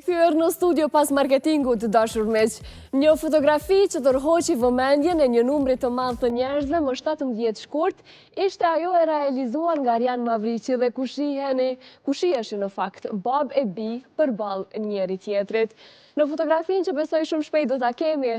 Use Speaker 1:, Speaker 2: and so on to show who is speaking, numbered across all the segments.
Speaker 1: Kthyer në studio pas marketingut të dashur miq, një fotografi që tërhoqi vëmendjen e një numri të madh të njerëzve më 17 shkurt, ishte ajo e realizuar nga Arjan Mavriqi dhe ku shiheni, ku shiheshin në fakt babë e bijë përballë njëri tjetrit. Në fotografinë që besoj shumë shpejt do ta kemi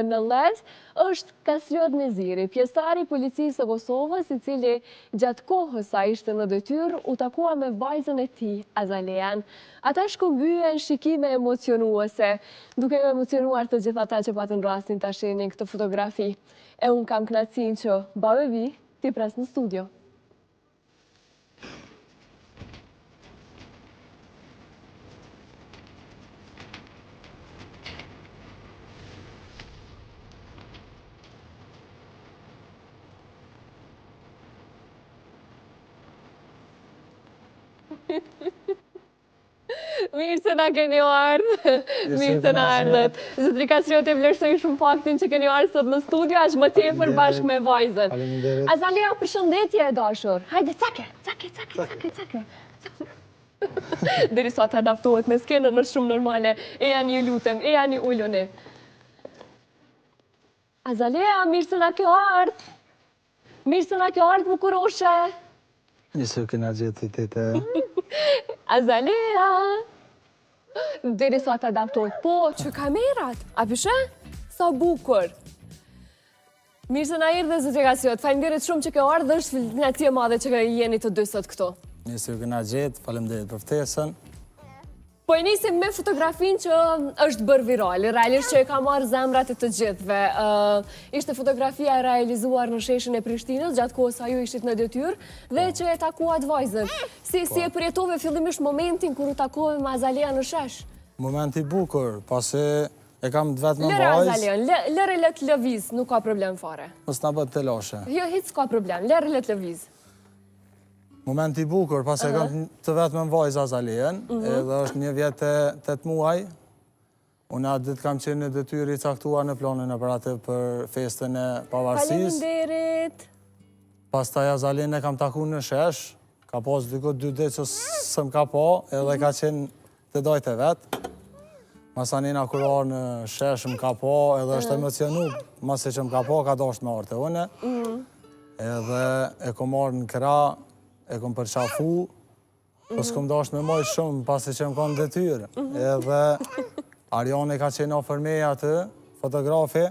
Speaker 1: në LED, është Kastriot Neziri, pjesëtar i Policisë së Kosovës, i cili gjatë kohës sa ishte në detyrë, u takua me vajzën e tij, Azalean. Ata shkëmbyen shikime emocionuese, duke u emocionuar të gjithë ata që patën rastin ta shihnin këtë fotografi. E unë kam kënaqësinë që babë e bijë t'i pres në studio. Mirë se na keni ardhë, mirë se na erdhët. Zotri Kastriot e vlerësoj shumë faktin që keni ardhë sot në studio, aq më tepër bashkë me vajzën. Azalea, përshëndetje e dashur. Hajde, cake, cake, cake, cake, cake. Derisa të adaptohet me skenën, është shumë normale. Ejani ju lutem, ejani uluni. Azalea, mirë se na ke ardhë. Mirë se na ke ardhë, bukuroshe.
Speaker 2: Mirë se ju kena gjetë tete.
Speaker 1: Azalea! Derisa të adaptohet. Po, që kamerat? A po sheh? Sa bukur. Mirë se na erdhe, zotri Kastriot. Faleminderit shumë që ke ardhë, është kënaqësi e madhe që jeni të dy sot këtu.
Speaker 2: Mirë se ju kena gjetë, faleminderit për ftesën.
Speaker 1: Po e nisim me fotografinë që është bërë virale, realisht që e ka marrë zemrat e të gjithëve. Ishte fotografia e realizuar në sheshin e Prishtinës, gjatë kohës sa ju ishit në detyrë, dhe që e takuat vajzën. Si, si e përjetove fillimisht momentin kur u takove me Azalea në shesh?
Speaker 2: Moment i bukur, pasi e kam të vetmen vajzë.
Speaker 1: Lëre Azalean, lëre le të lëviz, nuk ka problem fare.
Speaker 2: Mos na bën telashe.
Speaker 1: Jo, hiç s'ka problem, lëre le të lëviz.
Speaker 2: Moment i bukur, pasi e kam të vetmen vajzë Azalen, mhm. edhe është një vjet e 8 muaj. Unë atë ditë kam qenë në detyrë i caktuar në planin operativ për festën e pavarësisë.
Speaker 1: Faleminderit!
Speaker 2: Pastaj Azalen e kam taku në shesh, ka pas diku dy ditë që s'më ka pa, edhe ka mhm. qenë te dajtë e vet. Masanena kur ardh në shesh më ka pa, edhe është emocionu, masi që më ka pa, ka dashtë me ardhë te une. Mhm. Edhe e kom marrë në krah, e kom përqafu, po mhm. s'kom dashtë me majtë shumë, pasi që jam kanë n'detyrë. Mhm. Edhe Arjani ka qenë afër meje aty, fotografi,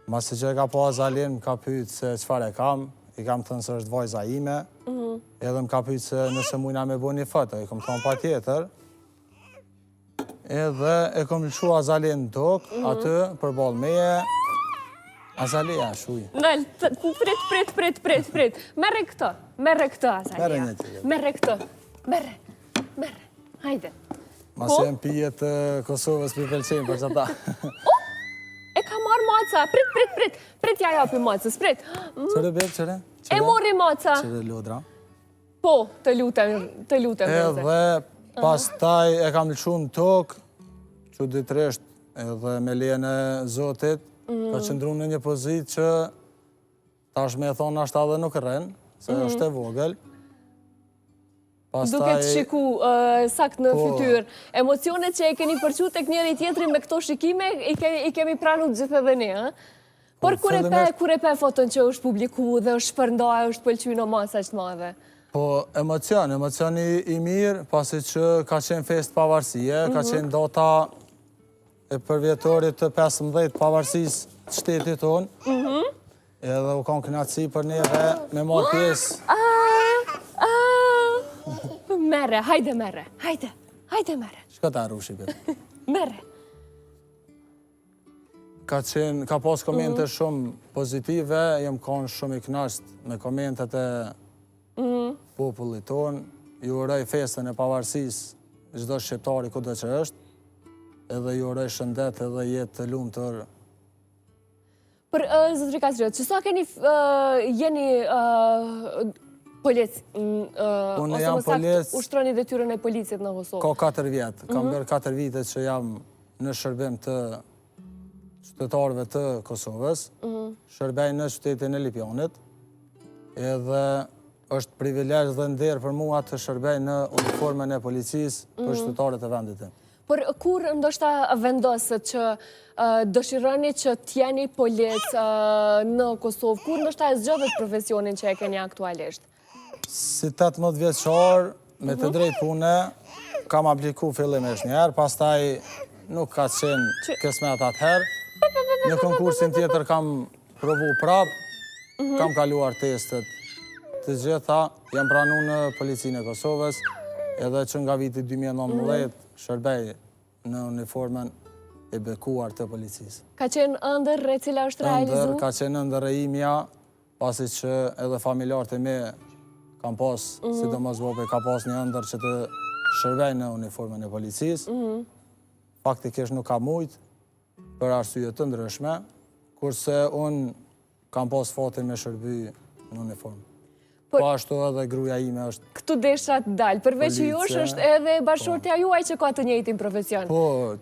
Speaker 2: Masi që e ka pa Azalen, më ka pyet se çfarë e kam, i kam thënë se është vajza ime, mhm. edhe më ka pyet se nëse mujna me bo një foto, i kom thënë patjetër. Edhe e kom lëshu Azalen në tokë, mhm. aty, përballë meje, Azalea, shuj.
Speaker 1: Nal, prit, prit, prit, prit, prit. Merre këtë, merre këtë, Azalea.
Speaker 2: Merre një tjetër.
Speaker 1: Merre këtë, merre, merre, hajde.
Speaker 2: Masi po? janë pijet e Kosovës për pëlqejnë për qata.
Speaker 1: E ka marrë maca, prit, prit, prit, prit ja japi macës, prit.
Speaker 2: Mm. Qëre, bebe, qëre?
Speaker 1: E mori maca.
Speaker 2: Qëre, lodra.
Speaker 1: Po, të lutem, të lutem.
Speaker 2: Edhe, pastaj e kam lëshu në tokë, çuditërisht, edhe me lejen e Zotit, mm. ka qëndru në një pozitë që Tash me e thonë ashtë edhe nuk rren, se mhm. është e vogël.
Speaker 1: Duke të shiku sakt në po. fytyrë. Emocionet që e keni përçu tek njëri tjetri me këto shikime, i kemi pranu të gjithë edhe ne, ë? Por po, kur e pe, kur e pe foton që është publiku dhe është shpërnda e është pëlqy në masë aq të madhe?
Speaker 2: Po, emocion, emocion i mirë, pasi që ka qenë festë pavarësie, ka mhm. qenë data e përvjetorit të 15 pavarësisë të shtetit tonë. Mhm. Edhe u konë kënaqësi për neve me marrë pjesë.
Speaker 1: Merre, hajde merre, hajde, hajde merre.
Speaker 2: Shka ta rushi, bebe?
Speaker 1: Merre.
Speaker 2: Ka qenë, ka pas komente mhm. shumë pozitive, jam konë shumë i knaqt me komentet e mhm. popullit tonë. Ju uroj festën e pavarësisë çdo shqiptari kudo që është. Edhe ju uroj shëndet edhe jetë të lumtur.
Speaker 1: Për zotri Kastriot, që sa keni jeni polic,
Speaker 2: ose më
Speaker 1: saktë ushtroni detyrën e policit në Kosovë?
Speaker 2: Ka 4 vjet, kam mhm. bërë 4 vite që jam në shërbim të qytetarëve të Kosovës, mhm. shërbej në qytetin e Lipjanit, edhe është privilegj dhe nder për mua të shërbej në uniformën e policisë për mhm. qytetarët e vendit tim.
Speaker 1: Por kur ndoshta vendosët që dëshironi që t'jeni polic në Kosovë, kur ndoshta e zgjodhët profesionin që e keni aktualisht?
Speaker 2: Si 18 vjeçar, me të mhm. drejtë pune, kam apliku fillimisht njëherë, pastaj nuk ka qenë kësmet atëherë. Në konkursin tjetër kam provu prap, mhm. kam kaluar testet të gjitha, jam pranu në Policinë e Kosovës, edhe që nga viti 2019 mhm. shërbej në uniformën e bekuar të policisë.
Speaker 1: Ka qenë ëndërr e cila është realizu?
Speaker 2: Ëndërr, ka qenë ëndërr e imja, pasi që edhe familjarët e mi kam pas, mm -hmm. sidomos babi, ka pas një ëndërr që të shërbej në uniformën e policisë. Mm -hmm. Faktikisht nuk ka mujt, për arsye të ndryshme, kurse unë kam pas fatin me shërby në uniformë. Po ashtu edhe gruja ime është...
Speaker 1: Këtu desha të dal, përveç jush është edhe bashkëshortja juaj që ka të njëjtin profesion.
Speaker 2: Po,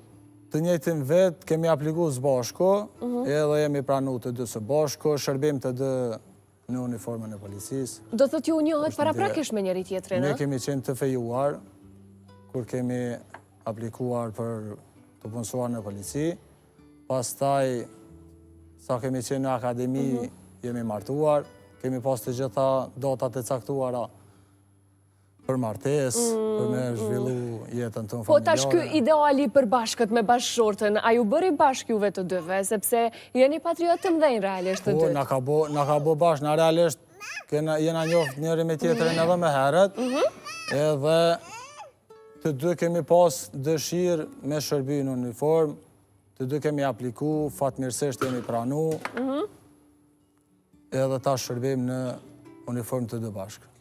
Speaker 2: të njëjtin vit, kemi apliku së bashku, mhm. edhe jemi pranu të dy së bashku, shërbim të dy në uniformën e
Speaker 1: policisë. Do të thotë ju njohët paraprakisht me njëri-tjetrin,
Speaker 2: Ne kemi qenë të fejuar, kur kemi aplikuar për t'u punësuar në polici, Pastaj, sa kemi qenë në akademi, mhm. jemi martuar, kemi pas të gjitha datat e caktuara për martesë, mm, për me mm. zhvillu jetën tonë familjare.
Speaker 1: Po tash ky ideali i përbashkët me bashkëshorten, a ju bëri bashkë juve të dyve, sepse jeni patriotë të mdhenj realisht të
Speaker 2: po, dytë? Po, na ka bo, na ka bo bashkë, na realisht kena, jena njoft njëri me tjetrin edhe më herët, mhm. edhe Të dy kemi pas dëshirë me shërby në uniformë, të dy kemi apliku, fatmirësisht jemi pranu, mhm. edhe tash shërbim në uniformë të dy bashkë.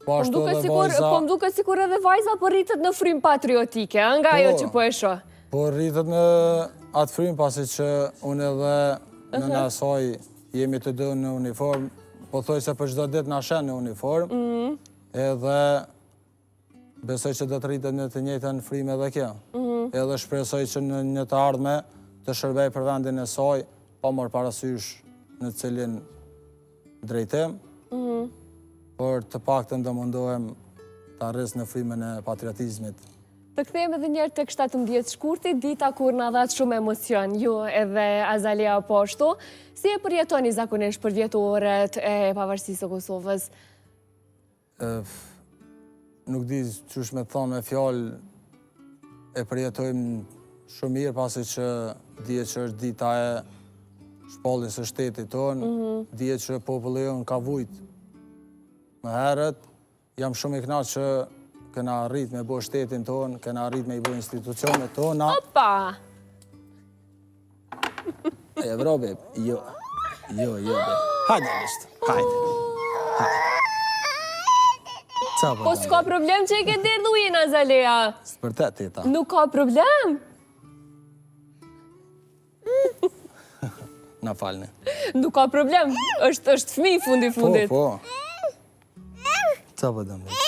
Speaker 1: Po ashtu edhe vajza... Po më duket sikur edhe vajza po rritet në frymë patriotike, nga ajo po, që po e
Speaker 2: shoh. Po rritet në atë frymë, pasi që unë edhe nëna e saj jemi të dy në uniformë, pothuajse për çdo ditë na sheh në uniformë, mhm. edhe Besoj që do të rritet në të njëjtën frymë edhe kjo. Mhm. Edhe shpresoj që në një të ardhme të shërbej për vendin e saj, pa marrë parasysh në cilin drejtim, mhm. por të paktën do mundohem ta rris në frymën e patriotizmit.
Speaker 1: Të kthehemi edhe njëherë tek 17 shkurti, dita kur na dhatë shumë emocion, ju edhe Azalea po ashtu. Si e përjetoni zakonisht përvjetoret e pavarësisë së Kosovës?
Speaker 2: Nuk di qysh me të thonë me fjalë e përjetojmë shumë mirë pasi që dihet që është dita e shpalljes së shtetit tonë, mhm. dihet që populli jonë ka vujt më herët, jam shumë i knaqë që kena arrit me bo shtetin tonë, kena arrit me i bo institucionet tona.
Speaker 1: Opa!
Speaker 2: E vro, beb, jo, jo, jo, beb. Hajde, lishtë, hajde, hajde.
Speaker 1: Po, po s'ka problem që e ke derdh ujin, Azalea.
Speaker 2: S'për të teta.
Speaker 1: Nuk ka problem.
Speaker 2: Na falni.
Speaker 1: Nuk ka problem, është është fmi fundi
Speaker 2: po, fundit. Po, po. Ca po dëmë?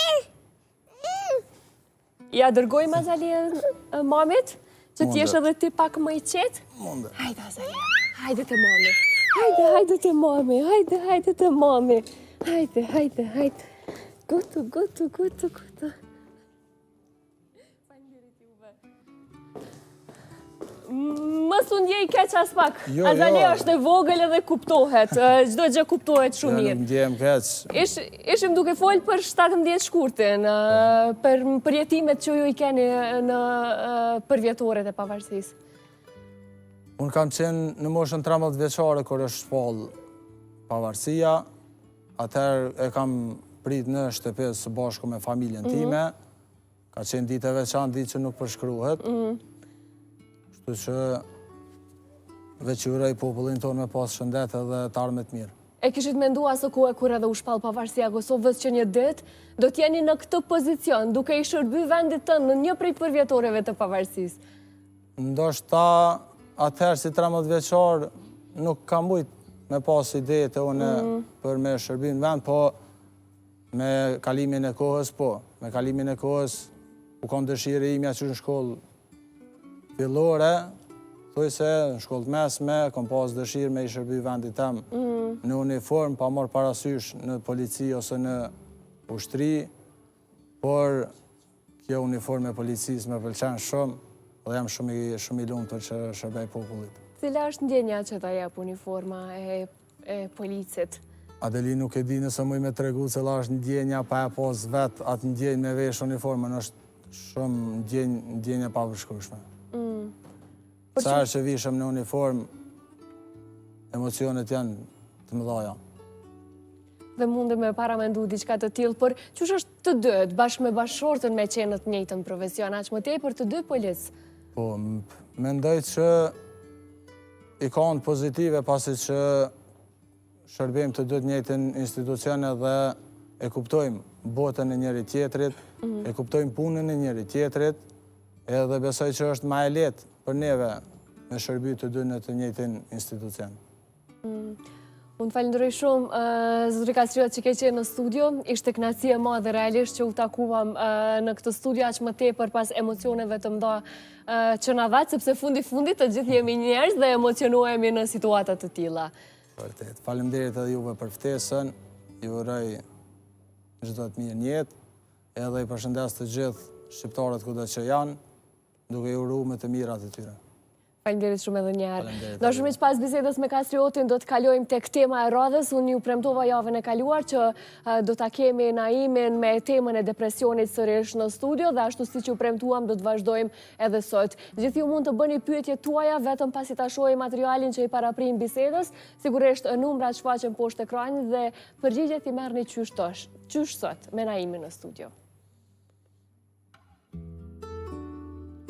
Speaker 1: Ja dërgojmë Azalea mamit, që të jesh edhe ti pak më i qetë?
Speaker 2: Mundet.
Speaker 1: Hajde, Azalea, hajde te mami. Hajde, hajde te mami, hajde, hajde te mami. Hajde, hajde, hajde. Gutu, gutu, gutu, gutu. Mos u ndjej keq aspak. Jo, jo. Azalea është e vogël edhe kuptohet. Çdo gjë kuptohet shumë
Speaker 2: mirë. Jo, nuk ndjehem keq.
Speaker 1: Ish, ishim duke folë për 17 shkurtin, për përjetimet që ju i keni në përvjetoret e pavarësisë.
Speaker 2: Unë kam qenë në moshën 13 vjeçare kur është shpallë pavarësia, atëherë e kam prit në shtëpi së bashku me familjen mhm. time. Ka qenë ditë e veçantë, ditë që nuk përshkruhet. Mhm. Kështu që veç i uroj popullin tonë me pas shëndet edhe të ardhme të
Speaker 1: mirë. E kishit mendu aso kohe kur edhe u shpall pavarësia e Kosovës që një ditë do t'jeni në këtë pozicion, duke i shërby vendit tënd në një prej përvjetoreve të pavarësisë?
Speaker 2: Ndoshta atëherë si 13 vjeçar nuk kam mujt me pas ide unë mhm. për me shërby në vend, po Me kalimin e kohës, po. Me kalimin e kohës, u konë dëshirë imja që në shkollë fillore, thujse në shkollë të mesme, kom pas dëshirë me i shërby vendit tem mm. në uniformë, pa marrë parasysh në polici ose në ushtri, por kjo uniformë e policisë më pëlqen shumë. Dhe jam shumë i, shumë i lumtur që shërbej popullit.
Speaker 1: Cila është ndjenja që ta jep uniforma e, e policit?
Speaker 2: Adeli nuk e di nëse muj me tregu cila është ndjenja pa e pos vetë atë ndjenjë me vesh uniformën, është shumë ndjenjë, ndjenjë e papërshkrueshme. Mm. Sa herë që vishem në uniformë, emocionet janë të mëdhaja.
Speaker 1: Dhe mundem me paramendu diçka të tillë, por qysh është të dytë, bashkë me bashkëshorten me qenë në të njëjtën profesion, aq më tepër të dy
Speaker 2: policë? Po, mendoj që i ka anët pozitive pasi që shërbejmë të dy të njëjtin institucion edhe e kuptojmë botën e njëri tjetrit, mhm. e kuptojmë punën e njëri tjetrit, edhe besoj që është ma e lehtë për neve me shërby të dy në të njëjtin institucion.
Speaker 1: Mm. Unë të falënderoj shumë, zotri Kastriot që ke qenë në studio. Ishte kënaqësi e madhe realisht që u takuam në këtë studio, aq më tepër pas emocioneve të mëdha që na dhatë, sepse fundi fundit të gjithë jemi njerëz dhe emocionohemi në situata të
Speaker 2: tilla. Vërtet. Faleminderit edhe juve për ftesën. Ju uroj çdo të mirë në jetë. Edhe i përshëndes të gjithë shqiptarët kudo që janë, duke ju uru me të mirat e tyre.
Speaker 1: Faleminderit shumë edhe një herë. Të dashur miq, pas bisedës me Kastriotin do të kalojmë tek tema e radhës. Unë ju premtova javën e kaluar që do ta kemi Naimin me temën e depresionit sërish në studio dhe ashtu siç ju premtuam do të vazhdojmë edhe sot. Gjithë ju mund të bëni pyetjet tuaja vetëm pasi ta shohim materialin që i paraprin bisedës. Sigurisht numrat shfaqen poshtë ekranit dhe përgjigjet i merrni qysh tash, qysh sot me Naimin në studio.